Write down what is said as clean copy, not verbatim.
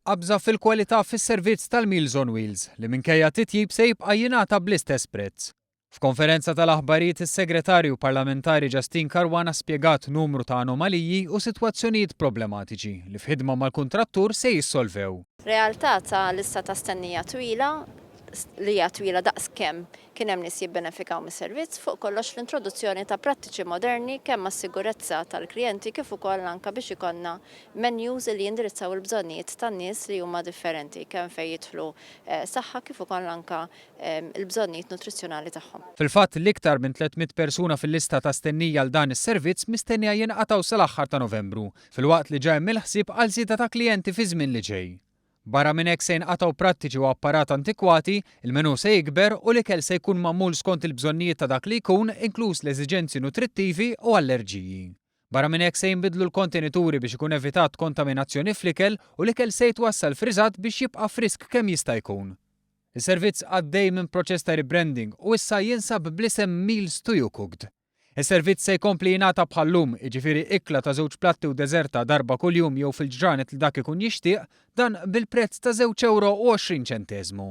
Qabża fil-kwalità fis-servizz tal-Meals on Wheels li minkejja titjib se jibqa' jingħata bl-istess prezz. F'konferenza tal-aħbarijiet is-Segretarju Parlamentari Justyne Caruana spjegat numru ta' anomaliji u sitwazzjonijiet problematiċi li f'ħidma mal-kuntrattur se jissolvew. Realtà ta' lista ta' stennija twila, li hija twila daqs kemm kien hemm nies jibbenefikaw mis-servizz, fuq kollox l-introduzzjoni ta' prattiċi moderni kemm għas-sigurezza tal-klijenti kif ukoll anke biex ikollna menus li jindirizzaw il-bżonnijiet tan-nies li huma differenti kemm fejn jidħlu saħħa kif ukoll anke l-bżonnijiet nutrizzjonali tagħhom. Fil-fatt, l-iktar minn 300 persuna fil-lista ta' stennija għal dan is-servizz mistennija jinqatgħu sal-aħħar ta' Novembru, filwaqt li ġa hemm il-ħsieb għal żieda ta' klijenti fiż-żmien li ġej. Barra minn hekk se jinqatgħu prattiċi u apparat antikwati, il-menù se jikber u l-ikel se jkun magħmul skont il-bżonnijiet ta' dak li jkun, inkluż l-eżiġenzi nutrittivi u allerġiji. Barra minn hekk se jinbidlu l-kontenituri biex ikun evitat kontaminazzjoni fl-ikel u l-ikel se jitwassal friżat biex jibqa' frisk kemm jista' jkun. Is-servizz għaddej minn proċess ta' rebranding u issa jinsab bl-isem Meals to You Cooked. Is-servizz se jkompli jingħata bħal-lum, jiġifieri ikla ta' żewġ platti u deżerta darba kuljum jew fil-ġranet li dak ikun jixtieq, dan bil-prezz ta' żewġ ewro u 20 ċenteżmu.